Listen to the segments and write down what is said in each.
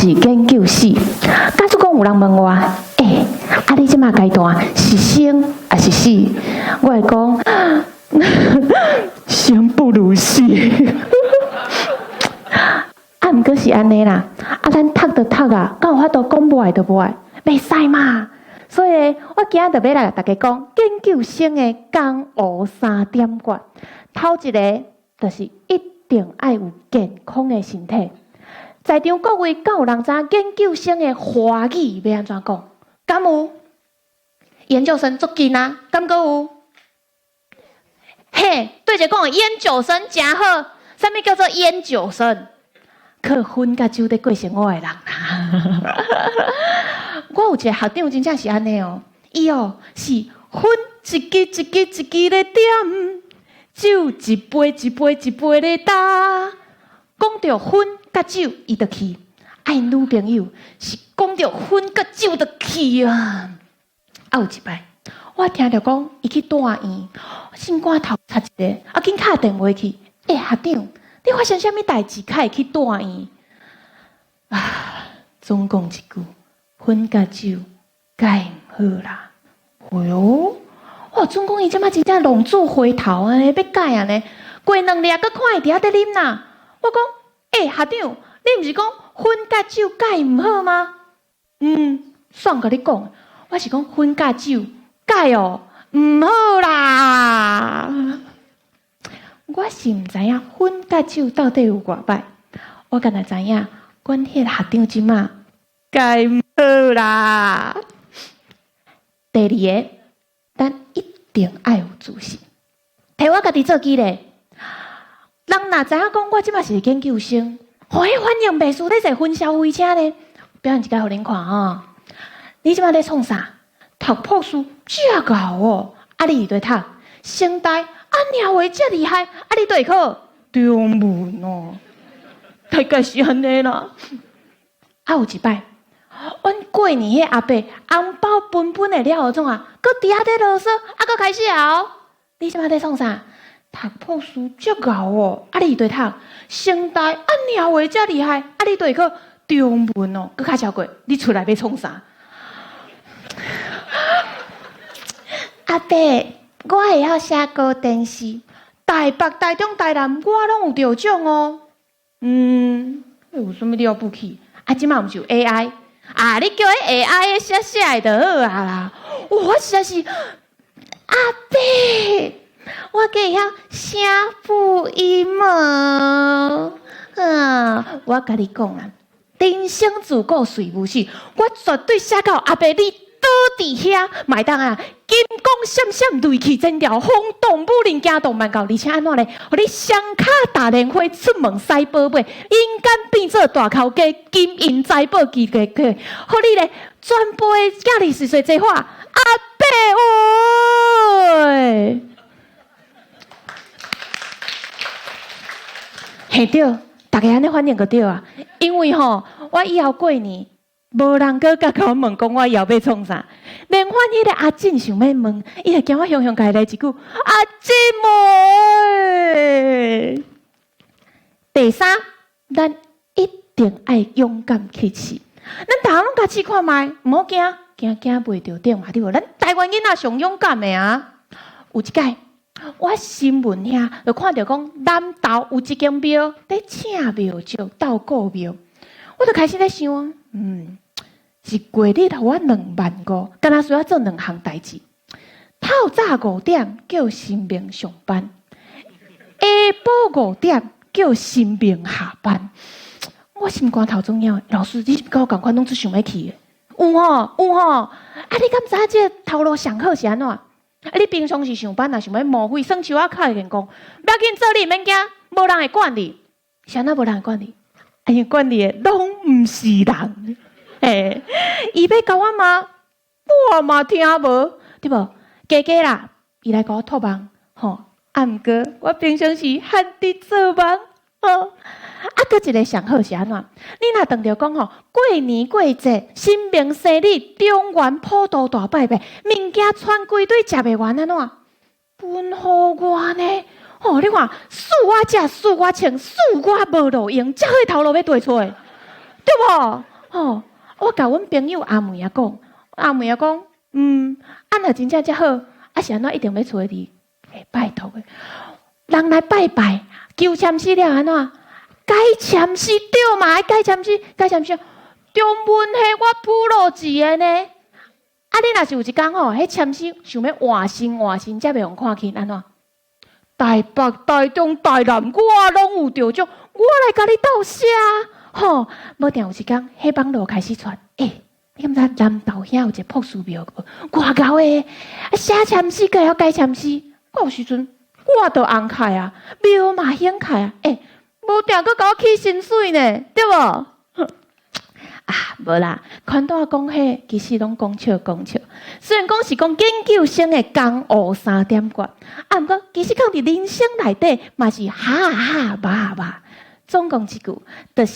是研究死？假使講有人問我，欸，啊你這馬階段是生抑是死？我會講，生不如死。啊，毋過是按呢啦，啊，咱讀就讀啊，敢有法度講無愛就無愛，袂使嘛。所以，我今仔就欲來共大家講研究生的江湖三點訣。頭一个就是一定愛有健康的身體。在場各位，敢有人知影研究生的華語欲按怎講？敢有？研究生足緊啊，敢閣有？嘿，對一個講研究生誠好，啥物叫做研究生？靠薰佮酒咧過生活的人啦。我有一个學長真正是按呢哦，伊哦是薰一支一支一支咧點，酒一杯一杯一杯咧焦。講著薰佮酒，伊就去。啊，𪜶女朋友是講著薰佮酒就去啊。啊，有一擺，我聽著講伊去住院，心肝頭插一个，啊，緊敲電話去。欸，學長，你發生啥物代誌，才會去住院？啊，總講一句，薰佮酒戒毋好啦。哎喲，哇，總講伊這馬真正浪子回頭按呢，欲改按呢。過兩日閣看伊佇遐佇啉啦。我講，欸，學長，你毋是講薰佮酒戒毋好嗎？嗯，煞共你講，我是講薰佮酒戒哦，毋好啦。我是毋知影薰佮酒到底有偌歹，我干焦知影，阮彼个學長這馬戒毋好啦。第二个，咱一定愛有自信。提我家己做舉例，人若知影講我這馬是研究生，予彼反應袂輸咧坐雲霄飛車呢。表演一擺予恁看吼。你這馬咧創啥？讀博士遮𠢕哦，啊你佇佗讀？成大啊鳥話遮厲害，啊你佗會考中文哦，大概是按呢啦。啊有一擺，阮過年彼阿伯紅包分分的了後創啊，閣佇遐咧囉嗦，啊閣開始啊！你這馬咧創啥？讀博士遮𠢕哦，啊你佇佗讀？成大啊鳥話遮厲害，啊你佗會考中文哦，閣較超過，你出來欲創啥？阿伯，我會曉寫高電視，台北、台中、台南，我攏有得獎哦。嗯，有啥物了不起？啊，這馬毋是有 AI 啊？你叫彼 AI 寫寫的就好啊啦。我實在是阿伯，我閣會曉寫注音無？啊，我共你講啦，人生自古誰無死，我絕對寫到阿伯你倒佇遐，嘛會當啊，金光閃閃，銳氣千條，風動武林，驚動萬教，而且按怎咧？予你雙跤踏蓮花，出門使寶馬，陰間變做大頭家，金銀財寶齊齊齊，予你咧全部的囝兒歲歲濟話，阿伯喂，嘿對，大家按呢反應就對啊，因為吼，我以後過年，無人閣共我問講我以後欲創啥，連阮彼个阿進想欲問，伊會驚我雄雄共伊來一句阿進妹。第三，咱一定愛勇敢去試，咱逐項攏共試看覓，毋好驚，驚驚袂著頂嘛，對無？咱台灣囡仔上勇敢的啊！有一擺，我新聞遐就看著講南投有一間廟佇請廟祝鬥顧廟，我就開始咧想，一月你予我2萬5，敢若需要做兩項代誌。透早5點叫神明上班，下晡5點叫神明下班。我心肝頭總枵，老師，你是佮我仝款攏足想欲去的？有吼，有吼。啊，你敢知影這个頭路上好是按怎？啊，你平常時上班若想欲摸魚，耍樹仔敲會講，欲緊做你毋免驚，無人會管你。是按怎無人會管你？因為管你的攏毋是人。欸，伊欲共我罵，我嘛聽無，對無？加加啦，伊來共我託夢，吼。啊，毋過我平常時罕佇做夢，吼。啊，閣一个上好是按怎？你若當著講吼，過年過節，神明生日，中元普渡大拜拜，物件傳規堆食袂完按怎？分予我呢？吼，你看，輸我食，輸我穿，輸我無路用，遮好頭路欲佗佗出？對無？吼，我共阮朋友阿妹仔講，阿妹仔講，啊若真正遮好，啊是按怎一定欲揣你？欸，拜託的，人來拜拜，求籤詩了按怎？解籤詩對嘛？愛解籤詩，解籤詩，中文系我普羅字的呢。啊，你若是有一工吼，彼籤詩想欲換身換身，才袂予看見按怎？台北、台中、台南，我攏有著獎，我來共你鬥寫吼。無定有一工，彼網路開始傳，欸，你敢知南投遐有一個朴樹廟無？偌𠢕的，啊寫籤詩，閣會曉解籤詩。到時陣我都紅開啊，廟嘛興開啊，欸，無定閣共我起薪水呢，對無？啊，無啦，寬大講彼其實攏講笑講笑。雖然講是講研究生的江湖三點訣，啊，毋過其實講佇人生內底嘛是哈哈吧吧。總共一句，就是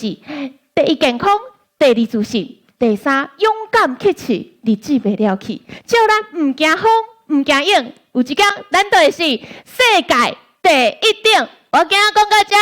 第一健康，第二自信，第三勇敢去試，日子袂了去。只要咱毋驚風，毋驚湧，有一工咱就會是世界第一等。我今仔講到遮。